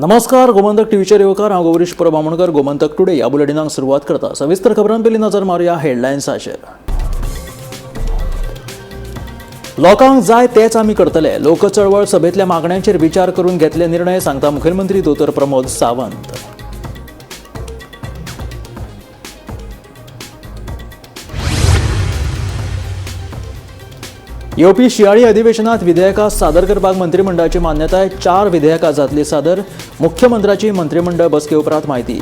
नमस्कार, गोमंतक टीव्हीचेर येवकार. हांव गौरीश परब आमोणकर. गोमंतक टुडे ह्या बुलेटिनाक सुरवात करता. सविस्तर खबरां पयलीं नजर मारुया हेडलायन्साचेर. लोकांक जाय तेच आमी करतले. लोकचळवळ सभेंतल्या मागण्यांचेर विचार करून घेतले निर्णय, सांगता मुखेलमंत्री दोतोर प्रमोद सावंत. येवपी शियाळी अधिवेशनात विधेयकां सादर करपाक मंत्रिमंडळाची मान्यताय. 4 विधेयकां जातली सादर. मुख्यमंत्र्याची मंत्रिमंडळ बसके उपरांत म्हायती.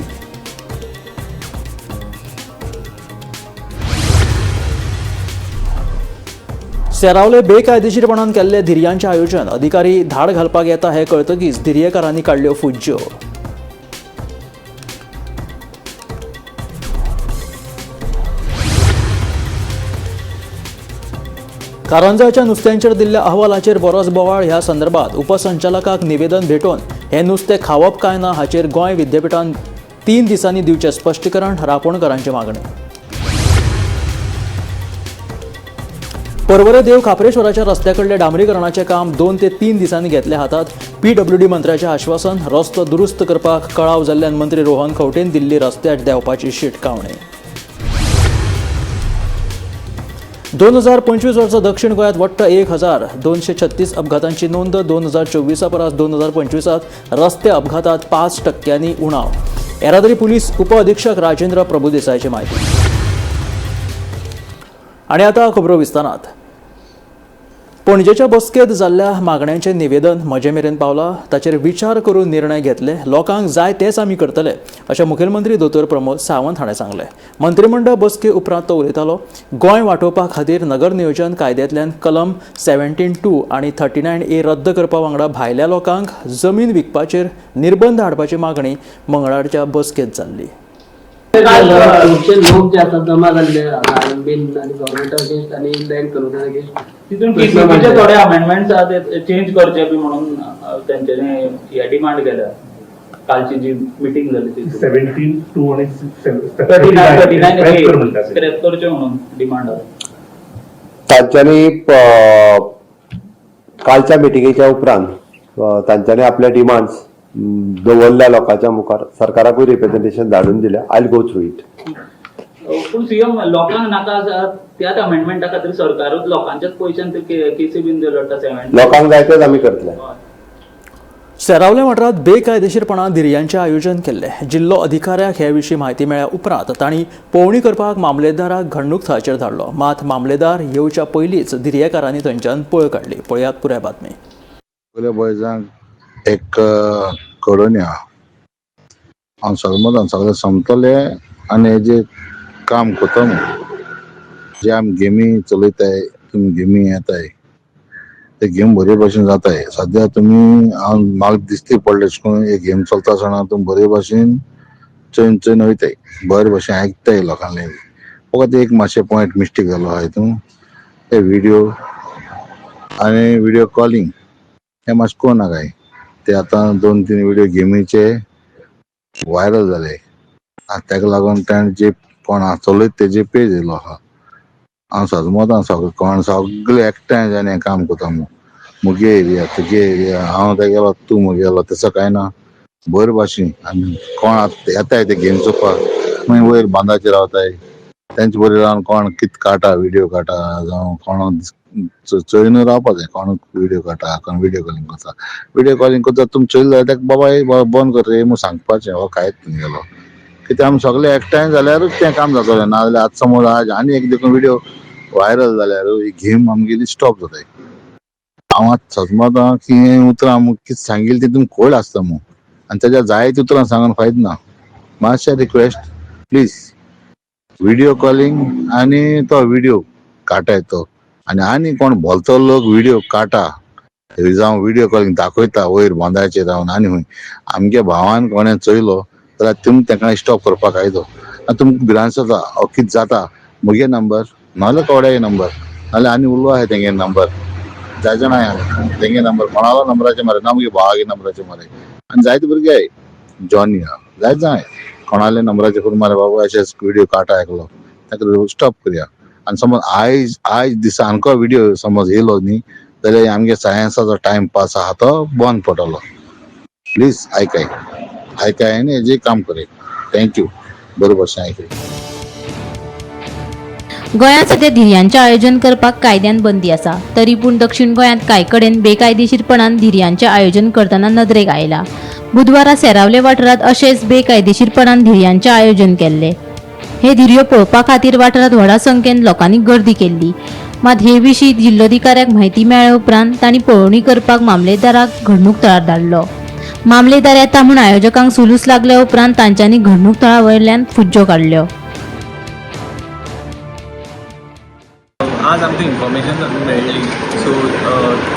सेरावले बेकायदेशीरपणान केल्ले धिरयांचें आयोजन. अधिकारी धाड घालपाक येता हें कळतकीच धिरयेकारांनी काडल्यो फुज्ज्यो. कारंजाच्या नुस्त्यांचेर दिल्ल्या अहवालाचेर बरोच बोवाळ. ह्या संदर्भात उपसंचालकाक निवेदन भेटोवन हें नुस्तें खावप काय ना हाचेर गोंय विद्यापिठान 3 दिसांनी दिवचें स्पश्टीकरण, रापोणकरांची मागणी. पर्वरे देव खाप्रेश्वराच्या रस्त्या कडले डांबरीकरणाचें काम 2 ते 3 दिसांनी घेतले हातात. पीडब्ल्यूडी मंत्र्याचें आश्वासन. रस्तो दुरुस्त करपाक कळाव जाल्ल्यान मंत्री रोहन खंवटेन दिल्ली रस्त्यार देंवपाची शिटकावणी. 2025 वर्सा दक्षिण गोंयांत वट्ट 1236 अपघातांची नोंद. 2024 परस 2025 रस्ते अपघातात 5% उणाव. येरादारी पुलीस उपअधिक्षक राजेंद्र प्रभुदेसायची म्हायती. आनी आतां खबरो विस्तारात. पणजेच्या बसकेंत जाल्ल्या मागण्यांचें निवेदन म्हजे मेरेन पावलां. ताचेर विचार करून निर्णय घेतले. लोकांक जाय तेच आमी करतले, अशें मुखेलमंत्री दोतोर प्रमोद सावंत हाणें सांगलें. मंत्रिमंडळ बसके उपरांत तो उलयतालो. गोंय वाटोवपा खातीर नगर नियोजन कायद्यांतल्यान कलम 17(2) आनी 39A रद्द करपा वांगडा भायल्या लोकांक जमीन विकपाचेर निर्बंध हाडपाची मागणी मंगळारच्या बसकेंत जाल्ली. खुबशे लोक जे आतां जमा जाल्ले बीन आनी गव्हर्मेंटा अगेन्स्ट आनी बँक कॉलोनी अगेन्स्ट. तितून केसीबीचे थोडे अमेंडमेंट्स आहा, ते चेंज करचे बी म्हणून तेंच्यांनी हे डिमांड केल्या कालची जी मिटींग जाली तितून. 17(2) आणि 39, 39 स्क्रॅप कर म्हणटा ते. स्क्रॅप करचे म्हणून डिमांड आहा. तांच्यांनी कालच्या मिटिंगेच्या उपरांत तांच्यांनी आपले डिमांड्स दवरल्या लोकांच्या मुखार. सरकाराकूय रिप्रेझेंटेशन धाडून दिल्या. I go through it. पूण सीएम, लोकांक नाका आसा त्याच अमेंडमेंटा खातीर सरकारूच लोकांच्याच पयशान ते केसीबीन लढटा सेव्हन. लोकांक जाय तेच आमी करतले. सेरावले वाठारांत बेकायदेशीरपणान धिरयांचें आयोजन केल्लें. जिल्लो अधिकाऱ्याक हे विशीं म्हायती मेळ्ळ्या उपरांत तांणी पळोवणी करपाक मामलेदाराक घडणूक थळाचेर धाडलो. मात मामलेदार येवच्या पयलींच धिरयेकारांनी थंयच्यान पळ काडली. पळयात पुराय बातमी. पयल्या बॉयजांक एक कळोवणी आहा. हांव सगळें सगळें समतलें आनी हेजेर काम करता न्हू. जे आमी गेमी चलयताय, तुमी गेमी येताय, ते गेम बरे भाशेन जाताय. सद्या तुमी हांव म्हाका दिश्टी पडले अशें करून हे गेम चलता आसतना तुमी बरे भाशेन चोयन चोयन वयताय, बरे भाशेन आयकताय लोकांले. फकत एक मातशें पॉयंट मिस्टेक जालो आहा हितून, ते विडियो आनी विडियो कॉलिंग हें मातशें करूं नाकाय. ते आतां 2-3 विडियो गेमीचे व्हायरल जाले आनी ताका लागून ताणें जे कोण चलयता तेजे पेज येयलो आहा. हांव सजमता सगळे कोण सगळे एकठांय जावन हें काम करता मु. मुगे एरिया, तुगे एरिया, हांव तेगेलो, तूं मुगेलो, तसो कांय ना. बरे भाशेन. आनी कोण आतां येताय ते गेम चोवपाक, मागीर वयर बांदाचेर रावताय, तेंचे बरोबर रावन कोण कितें काडटा, विडियो काडटा, जावं कोण चोयनू रावपा जाय. कोण विडियो काडटा, कोण विडियो कॉलिंग करता. विडियो कॉलिंग करता तुमी चोयले जाल्यार ताका, बाबा हे बंद कर रे म्हूण सांगपाचें. हो कांयच तुमगेलो कित्याक आमी सगळे एकठांय जाल्यारूच तें काम जातलें. नाजाल्यार आतां समज आज आनी एक देखून विडियो व्हायरल जाल्यार ही गेम आमगेली स्टॉप जाताय. हांव आतां सजमता की हें उतरां आमी कितें सांगिल्ली ती तुमकां कळ्ळें आसता मू. आनी तेज्या जायतीं उतरां सांगून फायद ना. मातशें रिक्वेस्ट प्लीज, विडियो कॉलिंग आनी तो विडियो काडटाय तो आनी आनी कोण भलतो लोक विडियो काडटा जावं विडियो कॉलिंग दाखयता वयर बांदाचेर रावन आनी खंय आमगे भावान कोणें चोयलो जाल्यार तुमी ताका स्टॉप करपाक कायदो. आनी तुमकां भिरांत जाता ओ कितें जाता, मुगे नंबर नाजाल्यार कोड्याचे नंबर नाजाल्यार आनी उलो आसा तेंगे नंबर. जाय जाणां आहा तेंगे नंबर, कोणालो नंबराचे मरे ना, मुगे भावागे नंबराचे मरे. आनी जायते भुरगे आहाय, जॉनी आहा, जायते जाण आहाय, कोणाले नंबराचे करून मारे बाबा अशेंच विडियो काडटा एकलो, ताका स्टॉप करया. आनी समज आयज आयज दिसा आमकां विडियो समज येयलो न्ही जाल्यार आमगे सायन्साचो टायम पास आहा तो बंद पडटलो. प्लीज आयकाय आयकाय आनी हेजेर काम कराय. Thank you. बरें भशेन आयकाय. गोंयांत सध्या धिरयांचें आयोजन करपाक कायद्यान बंदी आसा, तरी पूण दक्षिण गोंयांत कांय कडेन बेकायदेशीरपणान धिरयांचें आयोजन करतना नदरेक आयला. बुधवारा सेरावले वाठारांत अशेंच बेकायदेशीरपणान धिरयांचें आयोजन केल्लें. हे धिरयो पळोवपा खातीर वाठारांत व्हडा संख्येन लोकांनी गर्दी केल्ली. मात हे विशीं जिल्लोधिकाऱ्याक म्हायती मेळ्ळे उपरांत तांणी पळोवणी करपाक मामलेदाराक घडणूक थळार धाडलो. मामलेदार येता म्हूण आयोजकांक सुलूस लागल्या उपरांत तांच्यांनी घडणूक थळा वयल्यान फुज्जो काडल्यो. आज आमकां इन्फॉर्मेशन मेळ्ळी सो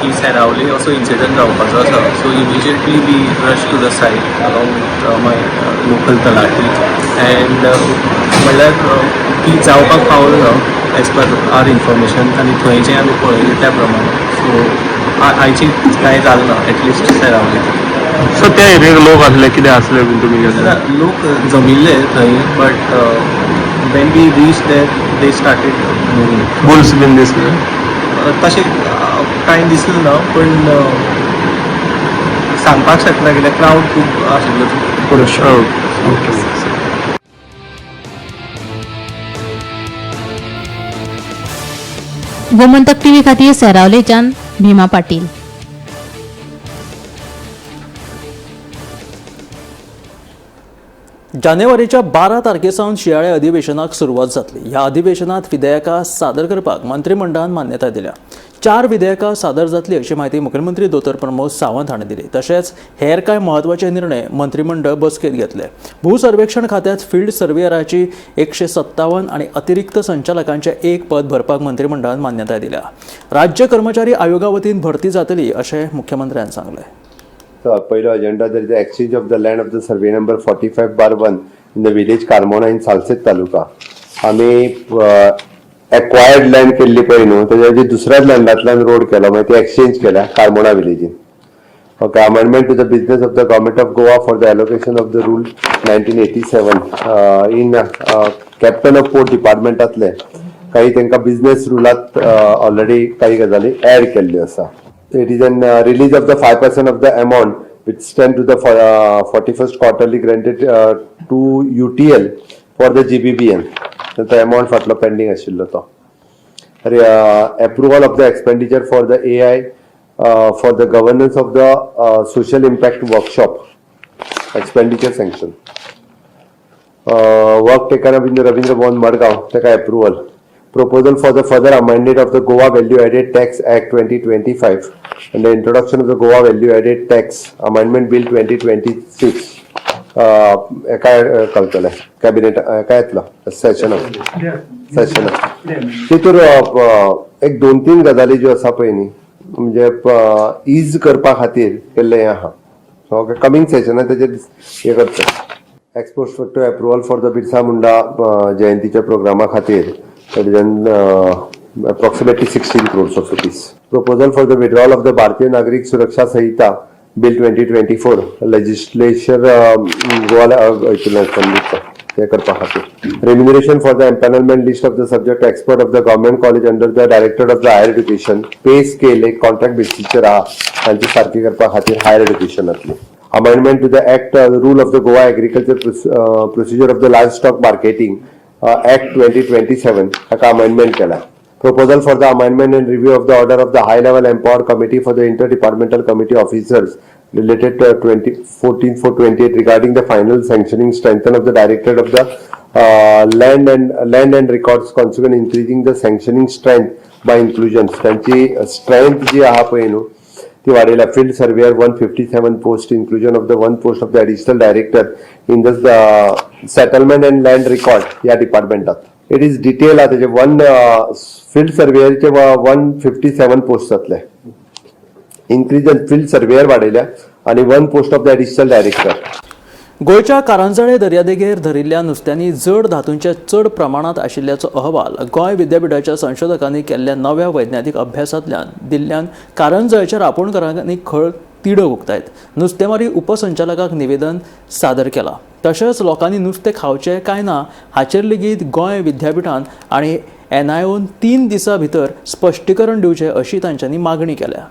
की सेरावली असो इन्सिडंट जावपाचो आसा. So immediately we rush to the site along with my local talathi and म्हणल्यार ती जावपाक पावलो ना एज पर our information आनी थंय जें आमी पळयलें त्या प्रमाणे. सो आयची कांय जालें ना एटलिस्ट सेरावली. सो त्या एरियेक लोक आसले कितें आसले बीन तुमी गेल्ले? ना, लोक जमिल्ले थंय, but when we reach there they started moving. Bulls बीन दिसले? तशें कांय दिसलें ना, पण सांगपाक शकना कित्याक क्रावड खूब आशिल्लो. ओके. गोमंतक टीव्ही खातीर सेरावलेच्यान भीमा पाटील. जानेवारीच्या 12 तारखे सावन शियाळे अधिवेशनाक सुरवात जातली. ह्या अधिवेशनात विधेयकां सादर करपाक मंत्रिमंडळान मान्यताय दिल्या. 4 विधेयकां सादर जातली अशी म्हायती मुखेलमंत्री दोतोर प्रमोद सावंत हांणी दिली. तशेंच हेर कांय म्हत्वाचे निर्णय मंत्रिमंडळ बसकेंत घेतले. भूसर्वेक्षण खात्यांत फील्ड सर्वेयराची 157 आनी अतिरिक्त संचालकांचें 1 पद भरपाक मंत्रिमंडळान मान्यताय दिल्या. राज्य कर्मचारी आयोगा वतीन भरती जातली अशें मुख्यमंत्र्यान सांगलें. पहिलो agenda, there is the exchange of the land of the survey number 45/1 in the village Carmona in Salcete taluka. आमी एक्वायर्ड लँड केल्ली पळय न्हू, तेज्या जी दुसऱ्याच लँडांतल्यान रोड केलो, मागीर ती एक्सचेंज केल्या कार्मोणा विलेजीन. Okay, amendment to the business of the government of Goa for the allocation of the rule 1987 in captain of port डिपार्टमेंटांतले काही तांकां बिजनेस रुलात ऑलरेडी काही गजाली ऍड केल्ल्यो आसा. It is an release of the 5% of the amount which stand to the 41st quarterly granted to UTL for the GBBN. तो amount फाटलो pending आशिल्लो तो. Approval of the expenditure for the AI for the governance of the social impact workshop expenditure sanction. Work taken up in the Ravindra Bhavan Madgaon ताका approval. Proposal for the further amendment of the Goa Value Added Tax Act 2025 and the introduction of the Goa Value Added Tax Amendment Bill 2026 एका कळटलें cabinet एका येतलो सेशनाक तितूर एक 2-3 गजाली ज्यो आसा पळय न्ही, म्हणजे is करपा खातीर केल्लें हें आहा. ओके, कमींग सेशनाक तेजेर हें करता. Ex post facto approval for the Birsa Munda जयंतीच्या प्रोग्रामा खातीर that is an approximately 16 crores of rupees. Proposal for the withdrawal of the Bharatiya Nagarik Suraksha Sanhita Bill 2024 legislature Goa हें करपा खातीर. Remuneration for the empanelment list of the subject expert of the government college under the director of the higher education pay scale एक contract बेसीसचेर आहा तांची सारकी करपा खातीर higher एड्युकेशनांतली. Amendment to the act rule of the Goa agriculture procedure of the livestock marketing act 2027 हाका amendment केला. Proposal for the amendment and review of the order of the high level empowered committee for the inter departmental committee officers related to 2014-428 regarding the final sanctioning strengthen of the directorate of the land and records consequent increasing the sanctioning strength by inclusions. तांची strength जी आहा पळय न्हू ती वाडयल्या. Field surveyor 157 post, inclusion of the 1 post of the additional director in the settlement and land record ह्या डिपार्टमेंटात. It is detail आहा तेजे. 1 field सर्वेयरचे 157 post जातले, इन्क्रीज फील्ड सर्वेयर वाडयल्या आनी 1 post of the additional director. गोंयच्या कारंजळे दर्यादेगेर धरिल्ल्या नुस्त्यांनी जड धातूंचे चड प्रमाणांत आशिल्ल्याचो अहवाल गोंय विद्यापीठाच्या संशोधकांनी केल्ल्या नव्या वैज्ञानिक अभ्यासांतल्यान दिल्ल्यान कारंजळच्या रापोणकारांनी खळ तिडक उक्तायत नुस्तेमारी उपसंचालकाक निवेदन सादर केलां. तशेंच लोकांनी नुस्तें खावचें काय ना हाचेर लेगीत गोंय विद्यापीठान आनी एनआयओन 3 दिसां भितर स्पश्टीकरण दिवचें अशी तांच्यांनी मागणी केल्या.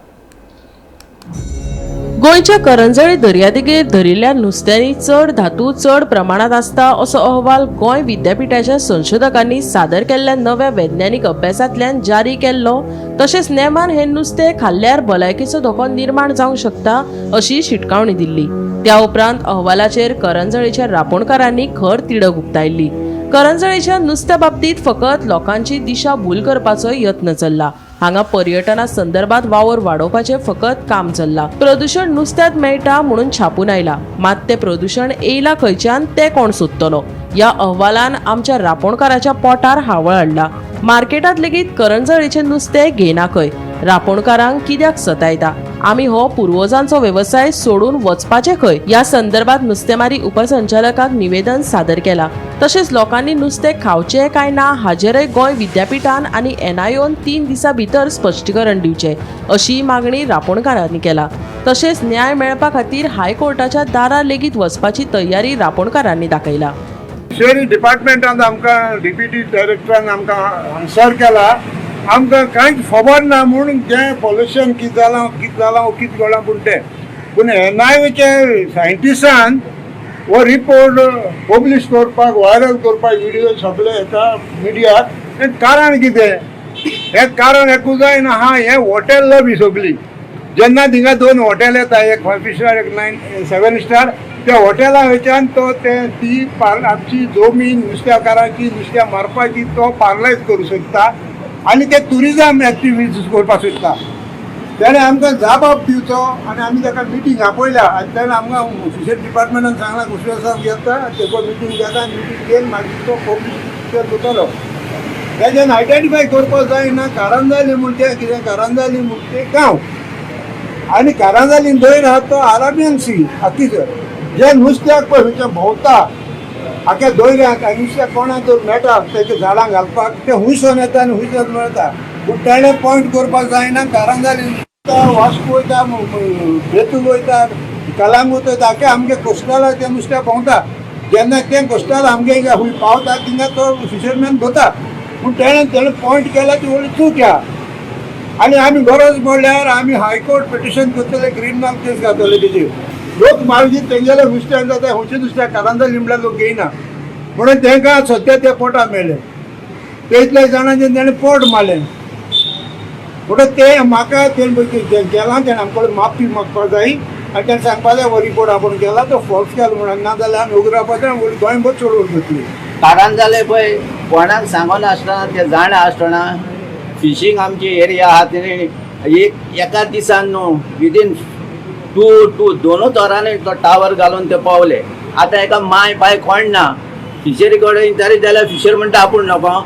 गोंयच्या करंजळे दर्यादेगेर धरिल्ल्या नुस्त्यांनी चड धातू चड प्रमाणात आसता असो अहवाल गोंय विद्यापीठाच्या संशोधकांनी सादर केल्ल्या नव्या वैज्ञानिक अभ्यासांतल्यान जारी केल्लो. तशेंच नेमान हे नुस्तें खाल्ल्यार भलायकेचो धोको निर्माण जावंक शकता अशी शिटकावणी दिल्ली. त्या उपरांत अहवालाचेर करंजळेच्या रापोणकारांनी खर तिडक उक्तायल्ली. करंजळेच्या नुस्त्या बाबतीत फकत लोकांची दिशा भूल करपाचो यत्न चल्ला. हांगा पर्यटना संदर्भात वावर वाडोवपाचें फकत काम चल्ला. प्रदूषण नुस्त्यांत मेळटा म्हणून छापून आयला, मात तें प्रदूषण येयला खंयच्यान तें कोण सोदतलो? ह्या अहवालान आमच्या रापोणकाराच्या पोटार हावळ हाडला. मार्केटांत लेगीत करंजळेचें नुस्तें घेयना खंय. रापोणकारांक कित्याक सतायता? आमी हो पुर्वजांचो वेवसाय सोडून वचपाचें खंय? ह्या संदर्भात नुस्तेमारी उपसंचालकाक निवेदन सादर केला. तशेंच लोकांनी नुस्तें खावचें काय ना हाजेरय गोंय विद्यापीठान आनी एनआयओन 3 दिसां भितर स्पश्टीकरण दिवचें अशी मागणी रापोणकारांनी केला. तशेंच न्याय मेळपा खातीर हायकोर्टाच्या दारार लेगीत वचपाची तयारी रापोणकारांनी दाखयला. फिशरी डिपार्टमेंटान आमकां डिप्युटी डायरेक्टरान आमकां आन्सर केला, आमकां कांयच खबर ना म्हूण जें पोल्युशन कितें जालां कितें जालां कितें घडलां पूण तें पूण एनआयओच्या सायंटिस्टान हो रिपोर्ट पब्लीश करपाक व्हायरल करपाक विडियो सगळे हेका मिडियाक हें कारण कितें? हें कारण एकूच जायना आहा, हें हॉटेल लॉबी सगळी. जेन्ना थिंगा 2 हॉटेल येता, एक 5 स्टार एक 9 7 स्टार, त्या हॉटेला वयच्यान तो ते ती आमची जमीन नुस्त्याकारांची नुस्त्या मारपाची तो पार्लायज करूं शकता आनी ते ट्युरिजम एक्टिविटीज करपाक सोदता. तेणें आमकां जाबाब दिवचो आनी आमी ताका मिटींग आपयल्या आनी तेणें आमकां फिशरी डिपार्टमेंटान सांगलां कुशल साहेब घेता तेको मिटींग घेता आनी मिटींग घेवन मागीर तो पब्लीश करतलो. तेज्यान आयडेंटिफाय करपाक जायना कारंजाली म्हूण तें कितें कारंजाली म्हूण तें गांव आनी कारंजाली दयर आहा तो अरेबियन सी आख्खी जे नुस्त्याक पळय खंयच्या भोंवता आख्या दर्यांत आनी नुस्त्याक कोणाक जर मेळटा तेजे झाडां घालपाक तें हुंयसोन येता आनी हुंयसोन मेळटा. पूण तेणें पॉयंट करपाक जायना. कारंजाली वास्को वयता, बेतूल वयता, कलांगूट वयता, आख्या आमगे कोस्टलाक तें नुस्त्याक भोंवता. जेन्ना तें कोस्टल आमगे खूंय पावता थिंगा तो फिशरमॅन धरता. पूण तेणें तेणें पॉयंट केला ती व्हडली चूक आहा आनी आमी गरज पडल्यार आमी हायकोर्ट पिटिशन करतले, क्रिमिनल केस घातले तेजेर. लोक मागीर तेंगेले नुस्त्यान जाता खंयचे नुस्त्याक कारंजाली म्हणल्यार लोक घेयना म्हणून तांकां सद्या ते पोटा मेळ्ळे ते इतल्या जाणांचे तेणें पोट मारलें. म्हणटच ते म्हाका तेणें गेला तेणें आमकां माफी मागपाक जाय आनी तेणें सांगपाक जाय हो रिपोर्ट आपूण केला तो फॉल्स केलो म्हणून, ना जाल्यार आमी उगड रावपाचें गोंयभर चळवळ करतली. कारंजाले पळय कोणाक सांगनासतना ते जाणा आसतना फिशींग आमची एरिया आहा तेणी एक एका दिसान न्हू विदीन 2 दोनूच वरांनी तो टावर घालून ते पावले. आतां एका माय पाय कोण ना. फिशरी कडेन विचारीत जाल्यार फिशर म्हणटा आपूण नको,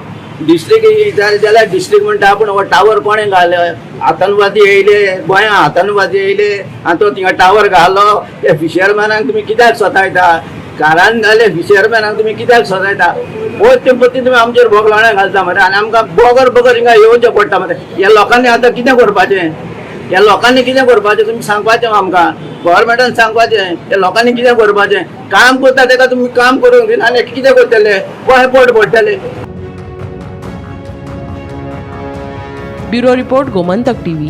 डिस्ट्रिक्ट विचारीत जाल्यार डिस्ट्रिक्ट म्हणटा आपूण हो टावर कोणें घाले, आतंकवादी येयले गोंया, आतंकवादी येयले आनी तो थिंगा टावर घालो. ते फिशरमॅनाक तुमी कित्याक सतायता? कारंजाले फिशरमॅनाक तुमी कित्याक सतायता? पोत्ते पोत्ते तुमी आमचेर बोगलाणे घालता मरे आनी आमकां बगर बगर हिंगा येवचें पडटा मरे. ह्या लोकांनी आतां कितें करपाचें? ह्या लोकांनी कितें करपाचें तुमी सांगपाचें आमकां, गव्हर्मेंटान सांगपाचें ह्या लोकांनी कितें करपाचें. काम करता तेका तुमी काम करूंक दिना आनी कितें करतले? गोंय पोट पडटले. Bureau report, Gomantak TV.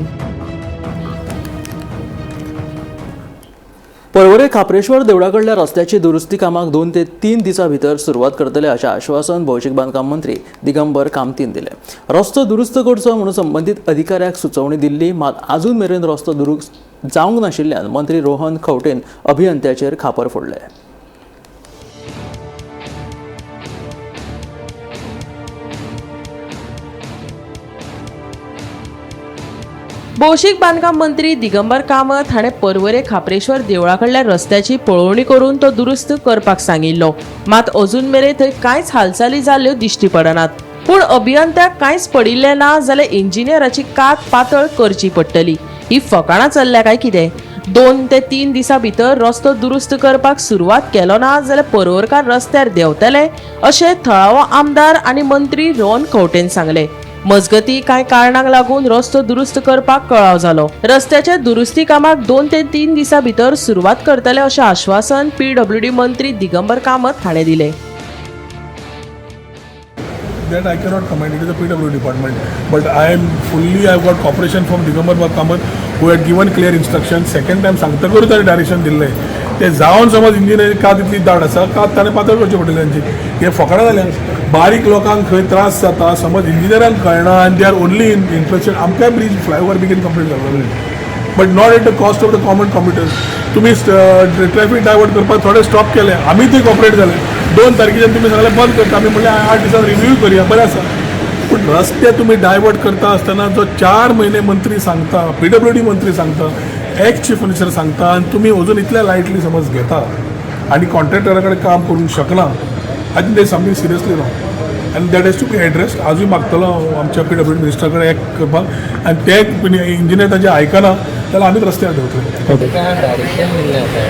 Porvorim Khapreshwar देवळा कडल्या रस्त्याची दुरुस्ती कामाक 2 ते 3 दिसां भितर सुरवात करतले अशें आश्वासन भौशीक बांदकाम मंत्री दिगंबर कामतीन दिलें. रस्तो दुरुस्त करचो म्हणून संबंदीत अधिकाऱ्याक सुचोवणी दिल्ली, मात आजून मेरेन रस्तो दुरुस्त जावंक नाशिल्ल्यान मंत्री रोहन खंवटेन अभियंत्याचेर खापर फोडले. भौशीक बांदकाम मंत्री दिगंबर कामत हाणें पर्वरे खाप्रेश्वर देवळा कडल्या रस्त्याची पळोवणी करून तो दुरुस्त करपाक सांगिल्लो, मात अजून मेरेन थंय कांयच हालचाली जाल्ल्यो दिश्टी पडनात. पूण अभियंत्याक कांयच पडिल्लें ना जाल्यार इंजिनियराची कात पातळ करची पडटली. ही फकाणां चल्ल्या काय कितें? 2 ते 3 दिसां भितर रस्तो दुरुस्त करपाक सुरवात केलो ना जाल्यार पर्वरकार रस्त्यार देंवतले अशें थळावो आमदार आनी मंत्री रोहन खंवटेन सांगलें. मजगती कांय कारणांक लागून रस्तो दुरुस्त करपाक कळाव जालो. रस्त्याच्या दुरुस्ती कामाक 2 ते 3 दिसां भितर सुरवात करतले अशें आश्वासन पीडब्ल्यूडी मंत्री दिगंबर कामत हाणें दिलें. That I cannot comment. It is a PW department. But I am fully, I got cooperation from Digambar Kamat, who had given clear instruction. Second time सांगतकूच ताणें डायरेक्शन दिल्लें तें जावन समज इंजिनियर कात इतली दाट आसा, कात ताणें पातळ करचें पडटलें तांची. हे फकाणां जाल्या. बारीक लोकांक खंय त्रास जाता समज इंजिनियरांक कळना आनी they are only in interested. आमकांय ब्रीज फ्लायओवर बेगीन कंप्लीट जाल्लो, but not at the cost of the common commuters. तुमी ट्रॅफिक डायवर्ट करपाक थोडे स्टॉप केले, आमी ते कॉपरेट जाले. 2 तारखेच्यान तुमी सगळें बंद करता, आमी म्हणलें 8 दिसान रिव्यू करूया, बरें आसा. पूण रस्ते तुमी डायवर्ट करता आसतना जो 4 म्हयने मंत्री सांगता, पीडब्ल्यूडी मंत्री सांगता, एक्स चीफ मिनिस्टर सांगता, आनी तुमी अजून इतल्या लायटली समज घेता आनी कॉन्ट्रॅक्टरा कडेन काम करूंक शकना. I think there something seriously wrong आनी that has to be addressed. आजूय मागतलो हांव आमच्या पीडब्ल्यूडी मिनिस्टरा कडेन एक करपाक, आनी ते इंजिनियर तांचे आयकना जाल्यार आमीच रस्त्यार देंवतले. डायरेक्शन दिल्लें आसा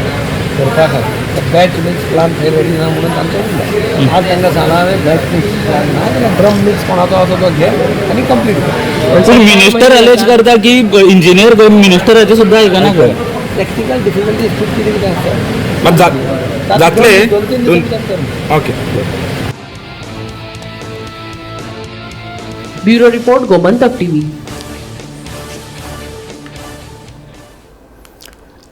करपा खातीर बॅच मिक्स प्लान थंय रेडी ना म्हणून तांचें उरलें. आज तांकां सांगलां हांवें, बॅच मिक्स प्लान ना जाल्यार ड्रम मिक्स कोणाचो आसा तो घे आनी कंप्लीट कर. पूण मिनिस्टर अलेज करता की इंजिनियर मिनिस्टराचे सुद्दां आयकना खंय. टॅक्निकल डिफिकल्टीज खूब कितें कितें आसता. जातले 2-3 दिसांनी. Okay. Bureau report, Gomantak TV.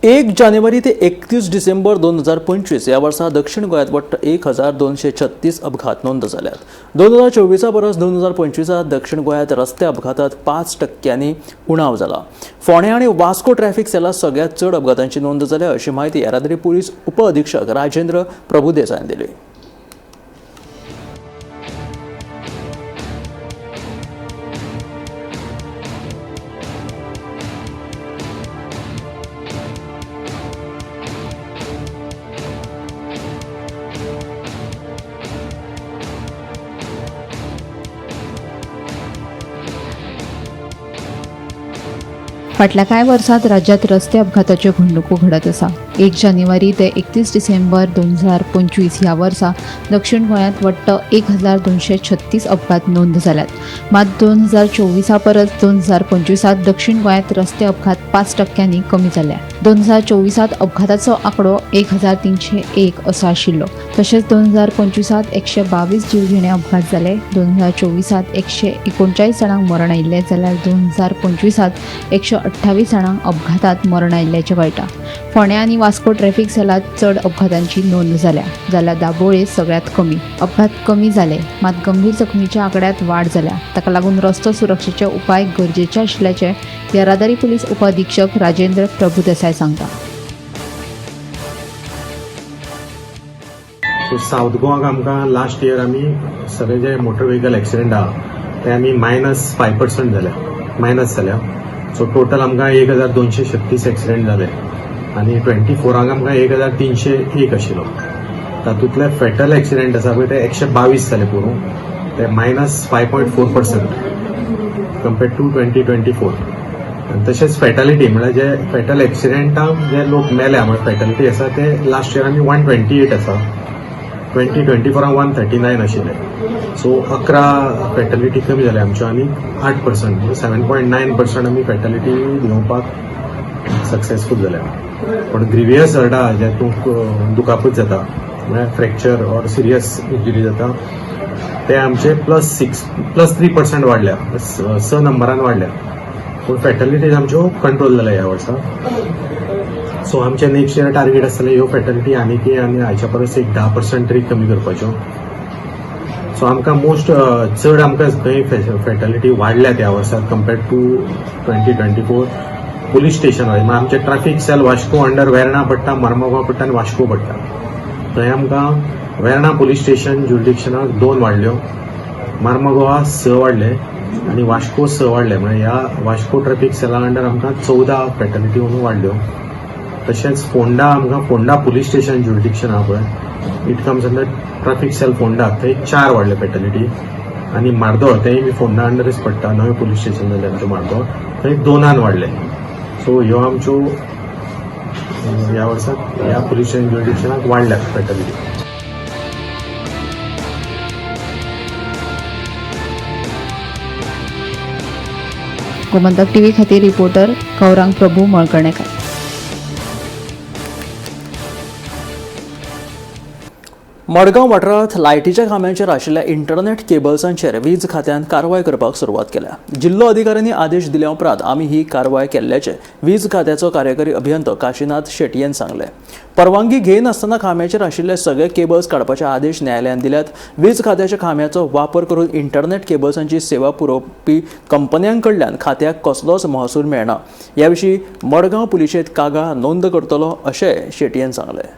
1 जानेवारी ते 31 डिसेंबर 2025 ह्या वर्सा दक्षिण गोंयांत वट्ट 1236 अपघात नोंद जाल्यात. 2024 परस 2025 दक्षिण गोंयांत रस्ते अपघातात 5% उणाव जाला. फोंडें आनी वास्को ट्रॅफिक सेलांत सगळ्यांत चड अपघातांची नोंद जाल्या अशी म्हायती येरादारी पुलीस उपअधिक्षक राजेंद्र प्रभुदेसायान दिली. फाटल्या कांय वर्सांत राज्यांत रस्ते अपघाताच्यो घडणुको घडत आसा. 1 जानेवारी ते 31 डिसेंबर 2025 ह्या वर्सा दक्षिण गोंयांत वट्ट 1236 अपघात नोंद जाल्यात. मात 2024 परस 2025 दक्षिण गोंयांत रस्ते अपघात 5% कमी जाल्या. 2024 अपघाताचो आंकडो 1301 असो आशिल्लो. तशेंच 2025 122 जीवघेणे अपघात जाले. 2024 139 जाणांक मरण आयिल्लें जाल्यार 2025 128 जाणांक अपघातात मरण आयिल्ल्याचें कळटा. फोंडें आनी वास्को ट्रॅफिक सेलांत चड अपघातांची नोंद जाल्या, जाल्यार दाबोळे सगळ्यांत कमी. अपघात कमी जाले मात गंभीर जखमीच्या आंकड्यांत वाड जाल्या. ताका लागून रस्तो सुरक्षेचे उपाय गरजेचे आशिल्ल्याचें येरादारी पुलीस उपअधिक्षक राजेंद्र प्रभुदेसाय सांगता. सावथ गोवाक आमकां लास्ट इयर आमी सगळे जे मोटर व्हेकल एक्सिडंट आहा ते आमी -5% जाल्या, मायनस जाल्या. सो टोटल आमकां 1236 एक्सिडंट जाले आनी 24 आमकां 1301 आशिल्लो. तातूंतले फेटल एक्सिडंट आसा पळय ते 122 जाले पुरो, ते -5.4% कंपेर्ड टू 2024. आनी तशेंच फेटालिटी म्हळ्यार जे फेटल एक्सिडंटाक जे लोक मेल्या म्हळ्यार फेटालिटी आसा ते लास्ट इयर आमी 128 आसा, 2024 139 आशिल्ले. सो 11 फेटालिटी कमी जाल्या आमच्यो आनी 8% म्हणजे 7.9% आमी फेटालिटी देंवपाक सक्सेसफूल जाल्या. पण ग्रिवियस हर्ट आहा जे तुमकां दुखापत जाता म्हळ्यार फ्रॅक्चर ऑर सिरियस इंजुरी जाता ते आमचे +3% वाडल्या, 6 नंबरान वाडल्या. पूण फेटालिटीज आमच्यो कंट्रोल जाल्या ह्या वर्सा. सो आमचे नेक्स्ट इयर टार्गेट आसतलें ह्यो फेटालिटी आनीकय आनी हाच्या परस एक 10% तरी कमी करपाच्यो. सो आमकां मोस्ट चड आमकां खंय फेटालिटी वाडल्या त्या वर्सा कंपेर्ड टू 2024 पुलीस स्टेशन म्हळ्यार आमचे traffic cell Vasco under Verna पडटा, मर्मगांव पडटा आनी वास्को पडटा. थंय आमकां वेर्णा पुलीस स्टेशन ज्युरिडिक्शनाक 2 वाडल्यो, मार्मागोवा 6 वाडले आनी वास्को 6 वाडले. म्हळ्यार ह्या वास्को ट्रॅफिक सेला अंडर आमकां 14 फेटालिटी म्हणून वाडल्यो. तशेंच फोंडा आमकां फोंडा पुलीस स्टेशन ज्युरिडिक्शन आहा पळय, it comes under traffic cell Ponda, थंय 4 वाडले फेटालिटी. आनी मार्दोळ तेंय बी फोंडा अंडरच पडटा, नवें पुलीस स्टेशन जालें आमचें मार्दोळ, थंय 2 वाडले. सो ह्यो आमच्यो ह्या वर्साक ह्या पुलीस स्टेशन ज्युरिडिक्शनाक वाडल्या फेटालिटी. गोमंतक टीव्ही खातीर रिपोर्टर गौरांग प्रभू मळकर्णेकर. मडगांव वाठारांत लायटीच्या खांब्यांचेर आशिल्ल्या इंटरनेट केबल्सांचेर वीज खात्यान कारवाय करपाक सुरवात केल्या. जिल्लो अधिकाऱ्यांनी आदेश दिल्या उपरांत आमी ही कारवाय केल्ल्याचें वीज खात्याचो कार्यकारी अभियंतो काशीनाथ शेटयेन सांगलें. परवानगी घेयनासतना खांब्याचेर आशिल्ले सगळे केबल्स काडपाचे आदेश न्यायालयान दिल्यात. वीज खात्याच्या खांब्याचो वापर करून इंटरनेट केबल्सांची सेवा पुरोवपी कंपन्यां कडल्यान खात्याक कसलोच महसूल मेळना. ह्या विशीं मडगांव पुलिशेंत कागाळ नोंद करतलो अशें शेटयेन सांगलें.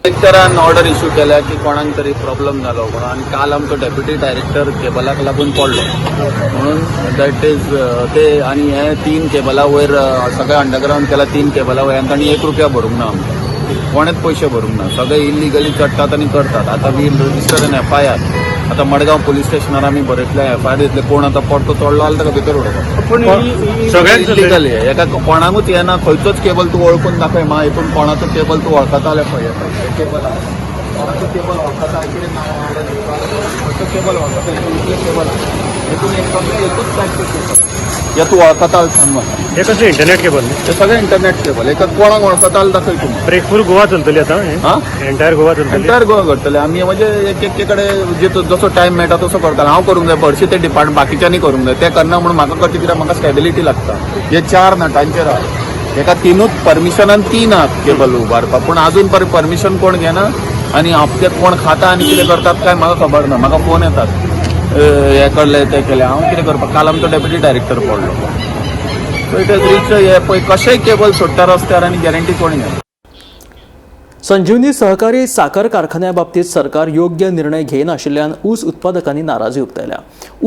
कलेक्टरान ऑर्डर इश्यू केल्या की कोणाक तरी प्रॉब्लम जालो म्हणून, आनी काल आमचो डेप्युटी डायरेक्टर केबलाक लागून पडलो म्हणून that is ते. आनी हे 3 केबला वयर सगळे अंडरग्रावंड केला, 3 केबला वयर आनी 1 रुपया भरूंक ना आमकां, कोणेच पयशे भरूंक ना, सगळे इल्लिगली चडटात आनी करतात. आतां we register N FIR. आतां मडगांव पुलीस स्टेशनार आमी बरयतले, एफआयआर दितले. कोण आतां परतो चडलो जाल्यार ताका भितर उडोवपाक. पूण इल्लिगली एका कोणाकूच येना, खंयचोच केबल तूं वळखून दाखय मा, हितून कोणाचो केबल तूं वळखता जाल्यार पळय, केबल आसा कोणाचो केबल वळखता, कितें नांव खंयचो केबल वळखता, इतले केबल आसा हितून एक सगळें एकूच टायपचो केबल हे तूं वळखता जाल्यार सांग म्हाका. हे कसले इंटरनेट केबल? हे सगळे इंटरनेट केबल. एका कोणाक वळखता जाल्यार दाखय तूं. ब्रेक फुल गोवा चलतली आतां? एंटायर गोवा चलतली? एंटायर गोवा करतले आमी. म्हणजे एक एके कडेन जसो टायम मेळटा तसो करता. हांव करूंक जाय हरशीं ते डिपार्टमेंट, बाकीच्यांनी करूंक जाय, ते करना म्हणून म्हाका करचें कित्याक म्हाका स्टेबिलिटी लागता. हे 4 नटांचेर आहा, एका 3ूच परमिशनान 3 आहात केबल उबारपाक, पूण आजून पर्यंत परमिशन कोण घेना आनी हप्त्याक कोण खाता आनी कितें करतात काय म्हाका खबर ना. म्हाका फोन येतात हे कडले ते केले, हांव कितें करपाक. काल आमचो डेप्युटी डायरेक्टर पडलो. So it is rich. हे पळय कशेंय केबल सोडटा रस्त्यार आनी गॅरंटी कोण घेना. संजीवनी सहकारी साकर कारखान्या बाबतीत सरकार योग्य निर्णय घेयनाशिल्ल्यान ऊस उत्पादकांनी नाराजी उक्तायल्या.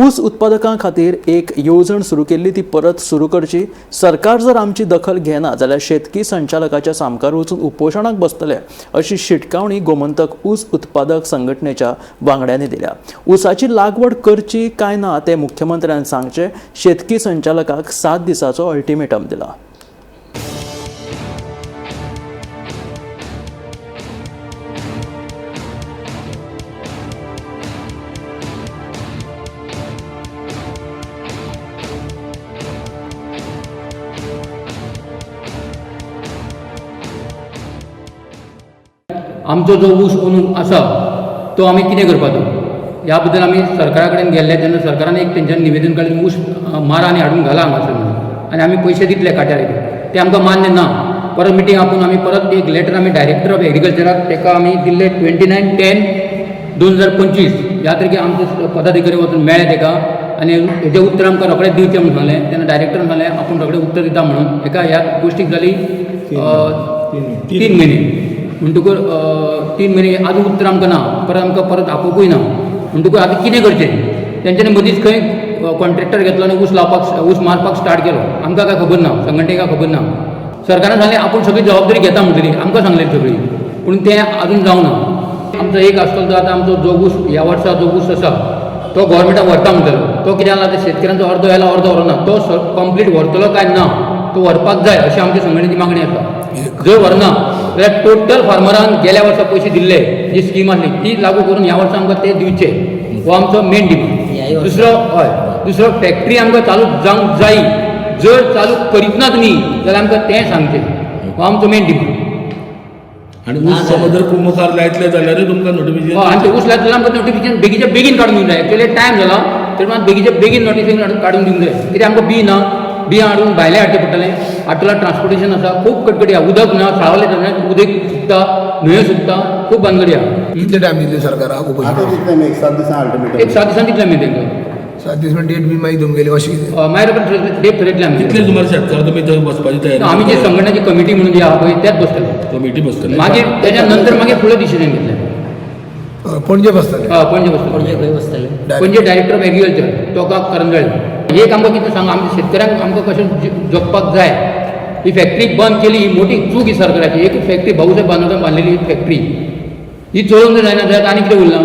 ऊस उत्पादकां खातीर एक येवजण सुरू केल्ली ती परत सुरू करची. सरकार जर आमची दखल घेना जाल्यार शेतकी संचालकाच्या सामकार वचून उपोशणाक बसतले अशी शिटकावणी गोमंतक ऊस उत्पादक संघटनेच्या वांगड्यांनी दिल्या. ऊसाची लागवड करची काय ना ते मुख्यमंत्र्यान सांगचे. शेतकी संचालकाक 7 दिसाचो अल्टिमेटम दिला. आमचो जो ऊस अंदू आसा तो आमी कितें करपाचो ह्या बद्दल आमी सरकारा कडेन गेल्ले तेन्ना सरकारान एक तेंच्यानी निवेदन काडलें, ऊस मारा आनी हाडून घाला हांगासर म्हणून, आनी आमी पयशे दितले काट्यार, ते आमकां मान्य ना. परत मिटींग आपोवन आमी परत एक लेटर आमी डायरेक्टर ऑफ एग्रीकल्चराक ताका आमी दिल्ले 29/10/2025 ह्या तारखेर आमचे पदाधिकारी वचून मेळ्ळे ताका आनी हेजें उत्तर आमकां रोखडें दिवचें म्हणून सांगलें. तेन्ना डायरेक्टरान सांगलें आपूण रोखडें उत्तर दिता म्हणून. एका ह्या गोश्टीक जाली 3 म्हयने, म्हणटकूच 3 म्हयने आजून उत्तर आमकां ना, परत आमकां परत आपोवपूय ना. म्हणटकूच आतां कितें करचें? तेंच्यांनी मदींच खंय कॉन्ट्रेक्टर घेतलो आनी ऊस लावपाक, ऊस मारपाक स्टार्ट केलो. आमकां काय खबर ना, संघटनेक काय खबर ना. सरकारान सांगलें आपूण सगळी जबाबदारी घेता म्हणटली, आमकां सांगलें सगळी, पूण तें आजून जावना. आमचो एक आसतलो तो आतां आमचो जो ऊस ह्या वर्सा जो ऊस आसा तो गोवोरमेंटाक व्हरता म्हणटलो, तो कितें जाला आतां शेतकऱ्यांचो अर्दो येला अर्दो व्हरना, तो कंप्लीट व्हरतलो काय ना, तो व्हरपाक जाय अशी आमची संघटनेची मागणी आसा. जर व्हरना जाल्यार टोटल फार्मरान गेल्या वर्सा पयशे दिल्ले जी स्कीम आसली ती लागू करून ह्या वर्सा आमकां ते दिवचे, हो आमचो मेन डिमांड. दुसरो हय, दुसरो फॅक्टरी आमकां चालू जावंक जाय, जर चालू करीत ना तुमी जाल्यार आमकां तें सांगचें, हो आमचो मेन डिमांड. आनी ऊस समज जर मुखार लायतले जाल्यारूय तुमकां नोटिफिकेशन, हय, आनी ते ऊस लायतले जाल्यार आमकां नोटिफिकेशन बेगीच्या बेगीन काडून दिवंक जाय. एक्चुअली टायम जाला तरी मात बेगीच्या बेगीन नोटिफिकेशन काडून दिवंक जाय. कित्याक आमकां बी ना, बियां हाडून भायलें हाडचें पडटलें, हाडटलो ट्रान्सपोर्टेशन आसा, खूब कटकटी आसा, उदक ना, साळावले उदक सुकता, न्हंयो सुकता, खूब भानगडी आसा. कितले टायम दितले सरकाराक? एक 7 दिसां अल्टिमेटम. एक 7 दिसां दितले आमी तांकां. 7 दीस म्हणजे डेट बी मागीर तुमगेली कशी कितें? मागीर डेट थरयतले आमी. कितले सुमार शेतकार तुमी थंय बसपाची तयारी? आमी जी संघटनाची कमिटी म्हणून जी आहा पळय त्याच बसतले. कमिटी बसतले. मागीर तेच्या नंतर मागीर फुडें डिसिजन घेतले. पणजे बसतले? हय, पणजे बसतले. पणजे खंय बसतले? पणजे डायरेक्टर ऑफ एग्रीकल्चर टोका करंजळे. एक आमकां कितें सांग, आमच्या शेतकऱ्यांक आमकां कशें जगपाक जाय. ही फॅक्टरी बंद केली ही मोठी चूक ही सरकाराची. एक फॅक्टरी भाऊसाहेब बांदोडकर बांदलेली फॅक्टरी ही चलोवंक जर जायना जाल्यार आनी कितें उरलां?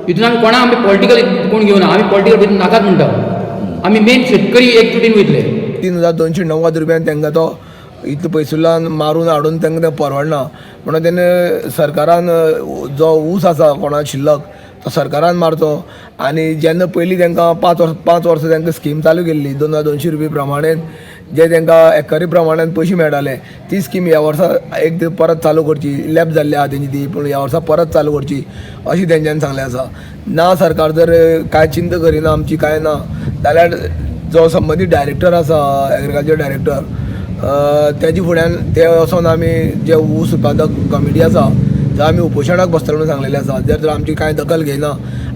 हितून आमी कोणा आमी पॉलिटिकल कोण घेवना, आमी पॉलिटिकल भितर नाकाच म्हणटा. आमी मेन शेतकरी एकजुटीन वयतले. 3290 रुपयान तांकां तो इतलो पयसुल्ल्यान मारून हाडून तांकां तें परवडना म्हणून तेणें सरकारान जो ऊस आसा कोणा शिल्लक तो सरकारान मारचो. आनी जेन्ना पयलीं तांकां 5 वर्सां तांकां स्कीम चालू केल्ली 2200 रुपया प्रमाणे जे तांकां एकरी प्रमाणान पयशे मेळटाले ती स्कीम ह्या वर्सा एक परत चालू करची, लॅप जाल्ली आहा तेंची ती, पूण ह्या वर्सा परत चालू करची अशी तेंच्यांनी सांगलें आसा. ना सरकार जर कांय चिंता करिना आमची कांय ना जाल्यार जो संबंदीत डायरेक्टर आसा, एग्रीकल्चर डायरेक्टर, तेजे फुड्यान ते वचोन आमी जे ऊस उत्पादक कमिटी आसा थंय आमी उपोशणाक बसतले म्हणून सांगलेलें आसा. जर तर आमची कांय दखल घेयना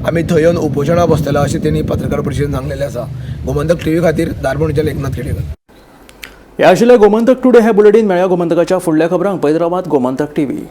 आमी थंय येवन उपोशणाक बसतले अशें तेणी पत्रकार परिशदेन सांगलेलें आसा. गोमंतक टीव्ही खातीर धारबांदोडच्यान एकनाथ खेडेकर. हे आशिल्लें गोमंतक टुडे हे बुलेटीन. मेळया गोमंतकाच्या फुडल्या खबरांक. पळयत रावात गोमंतक टीव्ही.